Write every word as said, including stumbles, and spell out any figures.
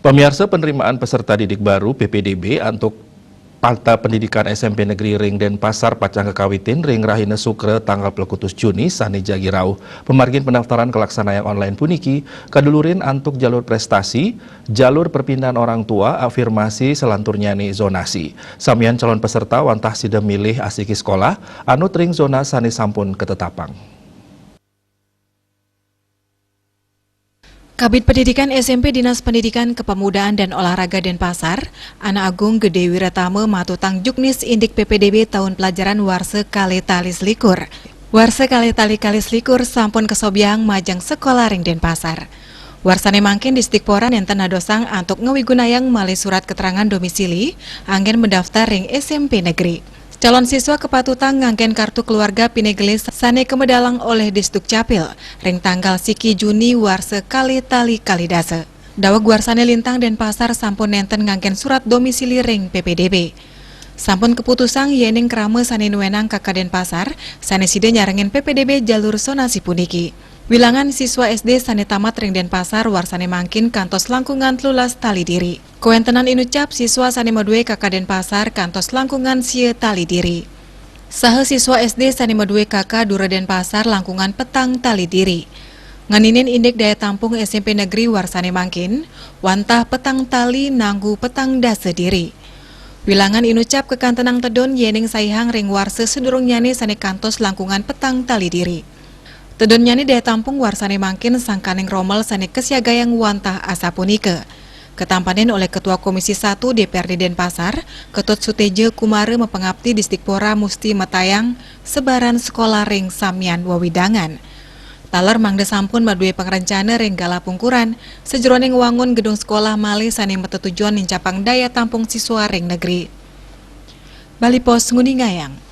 Pemirsa, penerimaan peserta didik baru, P P D B, untuk Pata Pendidikan S M P Negeri ring Denpasar pacang kakawitin ring rahina Sukra tanggal pelekutus Juni sane jagi rauh. Pamargin pendaftaran kalaksanayang online puniki kadulurin antuk jalur prestasi, jalur perpindahan orang tua, afirmasi, salanturnyane zonasi. Samian calon peserta wantah sida milih asiki sekolah anut ring zona sane sampun katetapang. Kabid Pendidikan S M P Dinas Pendidikan Kepemudaan dan Olahraga Denpasar, Ana Agung Gede Wiratama matutang juknis indik P P D B taun pelajaran warsa kalih tali selikur. Warsa kalih tali kalih selikur sampun kasobiahang majeng sekolah ring Denpasar. Warsane mangkin Dispora nenten nadosang antuk ngawigunayang malih surat keterangan domisili anggen madaftar ring S M P negeri. Calon siswa kapatutang nganggen kartu keluarga pinih gelis sane kamedalang olih Disdukcapil ring tanggal siki Juni warsa kalih tali kalih dasa. Daweg warsane lintang Denpasar sampun nenten nganggen surat domisili ring P P D B. Sampun kaputusang yening krama sane nuenang K K Denpasar sane sida nyarengin P P D B jalur zonasi puniki. Wilangan siswa S D sane tamat ring Denpasar warsane mangkin kantos langkungan telulas tali diri. Kawentenan inucap siswa sane madue K K Denpasar kantos langkungan sia tali diri. Saha siswa S D sane madue K K dura Denpasar langkungan petang tali diri. Nganinin indik daya tampung S M P negeri warsane mangkin, wantah petang tali nanggu petang dasa diri. Wilangan inucap kakantenang tedun yening saihang ring warsa sadurungnyane sane kantos langkungan petang tali diri. Tedunnyane daya tampung warsane mangkin sangkaning romel sane kasiagayang wantah asapunika. Katampanin olih Ketua Komisi satu D P R D Denpasar, Ketut Suteja Kumara mapangapti Dispora musti matayang sebaran sekolah ring samian wewidangan. Taler mangda sampun madue pangrencana ring galah pungkuran, sajeroning ngwangun gedung sekolah malih sane matetujon nincapang daya tampung siswa ring negeri. Bali Post nguningayang.